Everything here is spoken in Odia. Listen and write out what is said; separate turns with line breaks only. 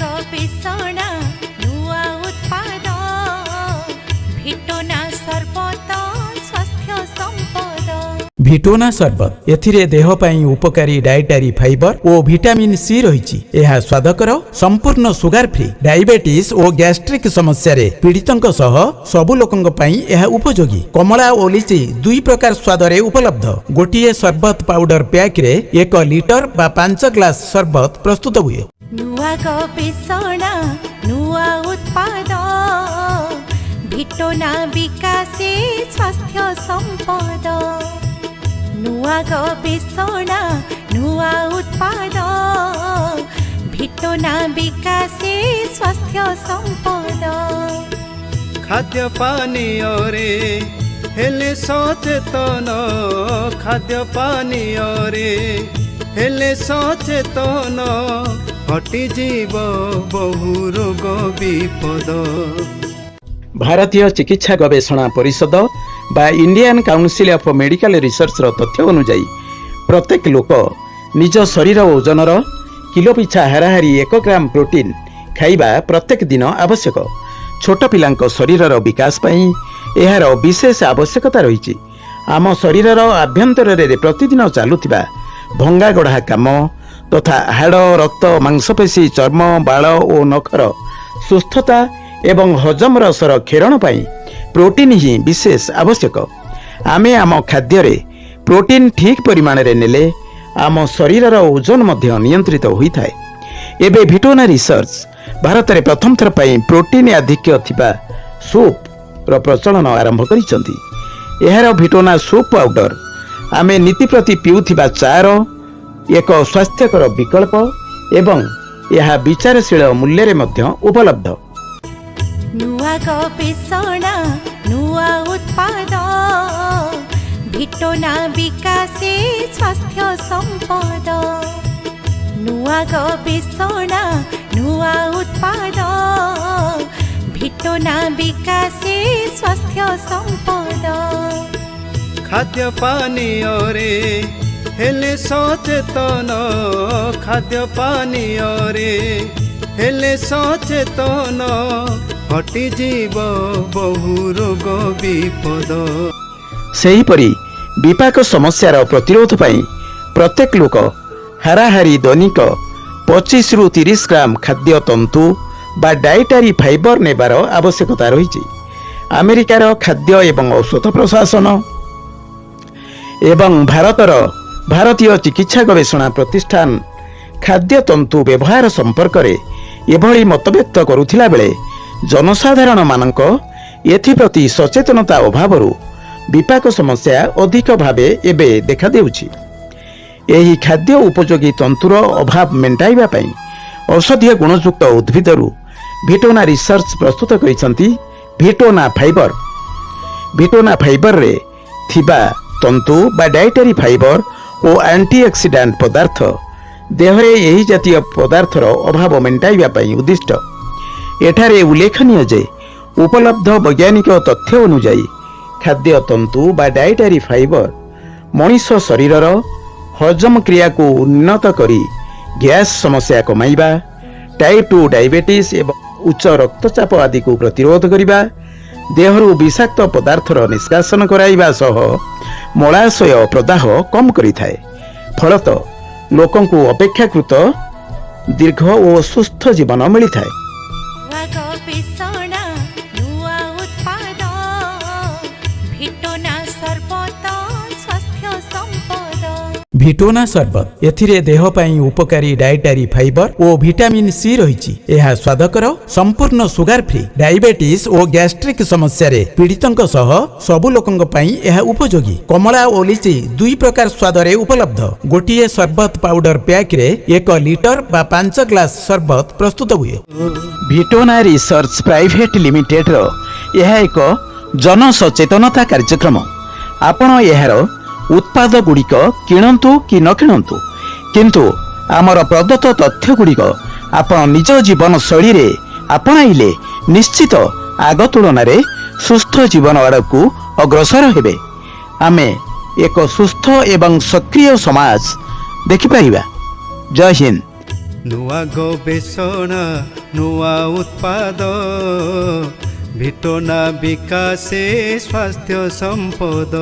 ଗବେଷଣା, ନୂଆ ଉତ୍ପାଦ, ଭିଟୋନା ସର୍ବତ, ସ୍ୱାସ୍ଥ୍ୟ ସମ୍ପଦ।
ଭିଟୋନା ସରବତ। ଏଥିରେ ଦେହ ପାଇଁ ଉପକାରୀ ଡାଏଟାରୀ ଫାଇବର ଓ ଭିଟାମିନ୍ ସି ରହିଛି। ଏହା ସ୍ୱାଦକର, ସମ୍ପୂର୍ଣ୍ଣ ସୁଗାର ଫ୍ରି। ଡାଇବେଟିସ୍ ଓ ଗ୍ୟାଷ୍ଟ୍ରିକ୍ ସମସ୍ୟାରେ ପୀଡ଼ିତଙ୍କ ସହ ସବୁ ଲୋକଙ୍କ ପାଇଁ ଏହା ଉପଯୋଗୀ। କମଳା ଓ ଲିଚି ଦୁଇ ପ୍ରକାର ସ୍ୱାଦରେ ଉପଲବ୍ଧ। ଗୋଟିଏ ସରବତ ପାଉଡର ପ୍ୟାକରେ 1 ଲିଟର ବା 5 ଗ୍ଲାସ ସରବତ ପ୍ରସ୍ତୁତ ହୁଏ।
ନୂଆ ଗବେଷଣା, ନୂଆ ଉତ୍ପାଦ, ଭିଟୋନା ବିକାଶେ ସ୍ୱାସ୍ଥ୍ୟ ସମ୍ପଦ। ନୂଆ ଗବେଷଣା, ନୂଆ ଉତ୍ପାଦ, ଭିଟୋନା ବିକାଶେ ସ୍ୱାସ୍ଥ୍ୟ ସମ୍ପଦ।
ଖାଦ୍ୟ ପାନୀୟରେ ହେଲେ ସଚେତନ, ଖାଦ୍ୟ ପାନୀୟରେ ହେଲେ ସଚେତନ, ହଟିଯିବ ବହୁ ରୋଗ ବିପଦ।
ଭାରତୀୟ ଚିକିତ୍ସା ଗବେଷଣା ପରିଷଦ ବା ଇଣ୍ଡିଆନ୍ କାଉନସିଲ୍ ଅଫ୍ ମେଡିକାଲ ରିସର୍ଚ୍ଚର ତଥ୍ୟ ଅନୁଯାୟୀ, ପ୍ରତ୍ୟେକ ଲୋକ ନିଜ ଶରୀର ଓଜନର କିଲୋ ପିଛା ହାରାହାରି 1 ଗ୍ରାମ ପ୍ରୋଟିନ୍ ଖାଇବା ପ୍ରତ୍ୟେକ ଦିନ ଆବଶ୍ୟକ। ଛୋଟ ପିଲାଙ୍କ ଶରୀରର ବିକାଶ ପାଇଁ ଏହାର ବିଶେଷ ଆବଶ୍ୟକତା ରହିଛି। ଆମ ଶରୀରର ଆଭ୍ୟନ୍ତରରେ ପ୍ରତିଦିନ ଚାଲୁଥିବା ଭଙ୍ଗାଗଢ଼ା କାମ ତଥା ହାଡ଼, ରକ୍ତ, ମାଂସପେଶୀ, ଚର୍ମ, ବାଳ ଓ ନଖର ସୁସ୍ଥତା ଏବଂ ହଜମ ରସର କ୍ଷରଣ ପାଇଁ ପ୍ରୋଟିନ୍ ହିଁ ବିଶେଷ ଆବଶ୍ୟକ। ଆମେ ଆମ ଖାଦ୍ୟରେ ପ୍ରୋଟିନ୍ ଠିକ୍ ପରିମାଣରେ ନେଲେ ଆମ ଶରୀରର ଓଜନ ମଧ୍ୟ ନିୟନ୍ତ୍ରିତ ହୋଇଥାଏ। ଏବେ ଭିଟୋନା ରିସର୍ଚ୍ଚ ଭାରତରେ ପ୍ରଥମ ଥର ପାଇଁ ପ୍ରୋଟିନ୍ ଆଧିକ୍ୟ ଥିବା ସୁପ୍ର ପ୍ରଚଳନ ଆରମ୍ଭ କରିଛନ୍ତି। ଏହାର ଭିଟୋନା ସୁପ୍ ପାଉଡର ଆମେ ନିତିପ୍ରତି ପିଉଥିବା ଚାର ଏକ ସ୍ୱାସ୍ଥ୍ୟକର ବିକଳ୍ପ ଏବଂ ଏହା ବିଚାରଶୀଳ ମୂଲ୍ୟରେ ମଧ୍ୟ ଉପଲବ୍ଧ।
ନୂଆ ଗବେଷଣା, ନୂଆ ଉତ୍ପାଦ, ଭିଟୋନା ବିକାଶେ ସ୍ୱାସ୍ଥ୍ୟ ସମ୍ପଦ। ନୂଆ ଗବେଷଣା, ନୂଆ ଉତ୍ପାଦ, ଭିଟୋନା ବିକାଶେ ସ୍ୱାସ୍ଥ୍ୟ ସମ୍ପଦ।
ଖାଦ୍ୟ ପାନୀୟରେ ହେଲେ ସଚେତନ, ଖାଦ୍ୟ ପାନୀୟରେ ହେଲେ ସଚେତନ, ହଟିଯିବ ବହୁ ରୋଗ ବିପଦ।
ସେହିପରି ବିପାକ ସମସ୍ୟାର ପ୍ରତିରୋଧ ପାଇଁ ପ୍ରତ୍ୟେକ ଲୋକ ହାରାହାରି ଦୈନିକ 25ରୁ 30 ଗ୍ରାମ ଖାଦ୍ୟ ତନ୍ତୁ ବା ଡାଏଟାରୀ ଫାଇବର ନେବାର ଆବଶ୍ୟକତା ରହିଛି। ଆମେରିକାର ଖାଦ୍ୟ ଏବଂ ଔଷଧ ପ୍ରଶାସନ ଏବଂ ଭାରତର ଭାରତୀୟ ଚିକିତ୍ସା ଗବେଷଣା ପ୍ରତିଷ୍ଠାନ ଖାଦ୍ୟ ତନ୍ତୁ ବ୍ୟବହାର ସମ୍ପର୍କରେ ଏଭଳି ମତବ୍ୟକ୍ତ କରୁଥିଲା ବେଳେ ଜନସାଧାରଣମାନଙ୍କ ଏଥିପ୍ରତି ସଚେତନତା ଅଭାବରୁ ବିପାକ ସମସ୍ୟା ଅଧିକ ଭାବେ ଏବେ ଦେଖାଦେଉଛି। ଏହି ଖାଦ୍ୟ ଉପଯୋଗୀ ତନ୍ତୁର ଅଭାବ ମେଣ୍ଟାଇବା ପାଇଁ ଔଷଧୀୟ ଗୁଣଯୁକ୍ତ ଉଦ୍ଭିଦରୁ ଭିଟୋନା ରିସର୍ଚ୍ଚ ପ୍ରସ୍ତୁତ କରିଛନ୍ତି ଭିଟୋନା ଫାଇବର। ଭିଟୋନା ଫାଇବରରେ ଥିବା ତନ୍ତୁ ବା ଡାଏଟାରୀ ଫାଇବର ଓ ଆଣ୍ଟିଅକ୍ସିଡାଣ୍ଟ ପଦାର୍ଥ ଦେହରେ ଏହି ଜାତୀୟ ପଦାର୍ଥର ଅଭାବ ମେଣ୍ଟାଇବା ପାଇଁ ଉଦ୍ଦିଷ୍ଟ। ଏଠାରେ ଉଲ୍ଲେଖନୀୟ ଯେ, ଉପଲବ୍ଧ ବୈଜ୍ଞାନିକ ତଥ୍ୟ ଅନୁଯାୟୀ ଖାଦ୍ୟ ତନ୍ତୁ ବା ଡାଏଟାରୀ ଫାଇବର ମଣିଷ ଶରୀରର ହଜମ କ୍ରିୟାକୁ ଉନ୍ନତ କରି ଗ୍ୟାସ୍ ସମସ୍ୟା କମାଇବା, ଟାଇପ୍ 2 ଡାଇବେଟିସ୍ ଏବଂ ଉଚ୍ଚ ରକ୍ତଚାପ ଆଦିକୁ ପ୍ରତିରୋଧ କରିବା, ଦେହରୁ ବିଷାକ୍ତ ପଦାର୍ଥର ନିଷ୍କାସନ କରାଇବା ସହ ମଳାଶୟ ପ୍ରଦାହ କମ୍ କରିଥାଏ। ଫଳତଃ ଲୋକଙ୍କୁ ଅପେକ୍ଷାକୃତ ଦୀର୍ଘ ଓ ସୁସ୍ଥ ଜୀବନ ମିଳିଥାଏ।
ନୂଆ ଗବେଷଣା, ନୂଆ ଉତ୍ପାଦ, ଭିଟୋନା ସର୍ବତ, ସ୍ୱାସ୍ଥ୍ୟ ସମ୍ପଦ।
ଭିଟୋନା ସରବତ। ଏଥିରେ ଦେହ ପାଇଁ ଉପକାରୀ ଡାଏଟାରୀ ଫାଇବର ଓ ଭିଟାମିନ୍ ସି ରହିଛି। ଏହା ସ୍ୱାଦକର, ସମ୍ପୂର୍ଣ୍ଣ ସୁଗାର ଫ୍ରି। ଡାଇବେଟିସ୍ ଓ ଗ୍ୟାଷ୍ଟ୍ରିକ୍ ସମସ୍ୟାରେ ପୀଡ଼ିତଙ୍କ ସହ ସବୁ ଲୋକଙ୍କ ପାଇଁ ଏହା ଉପଯୋଗୀ। କମଳା ଓ ଲିଚି ଦୁଇ ପ୍ରକାର ସ୍ୱାଦରେ ଉପଲବ୍ଧ। ଗୋଟିଏ ସରବତ ପାଉଡର ପ୍ୟାକରେ 1 ଲିଟର ବା 5 ଗ୍ଲାସ ସରବତ ପ୍ରସ୍ତୁତ ହୁଏ। ଭିଟୋନା ରିସର୍ଚ୍ଚ ପ୍ରାଇଭେଟ ଲିମିଟେଡର ଏହା ଏକ ଜନସଚେତନତା କାର୍ଯ୍ୟକ୍ରମ। ଆପଣ ଏହାର ଉତ୍ପାଦ ଗୁଡ଼ିକ କିଣନ୍ତୁ କି ନ କିଣନ୍ତୁ, କିନ୍ତୁ ଆମର ପ୍ରଦତ୍ତ ତଥ୍ୟ ଗୁଡ଼ିକ ଆପଣ ନିଜ ଜୀବନ ଶୈଳୀରେ ଆପଣାଇଲେ ନିଶ୍ଚିତ ଆଗ ତୁଳନାରେ ସୁସ୍ଥ ଜୀବନ ଆଡ଼କୁ ଅଗ୍ରସର ହେବେ। ଆମେ ଏକ ସୁସ୍ଥ ଏବଂ ସକ୍ରିୟ ସମାଜ ଦେଖିପାରିବା। ଜୟ ହିନ୍ଦ।
ନୂଆ ଗବେଷଣା ନୂଆ ଉତ୍ପାଦ, ଭିଟୋନା ବିକାଶେ ସ୍ୱାସ୍ଥ୍ୟ ସମ୍ପଦ।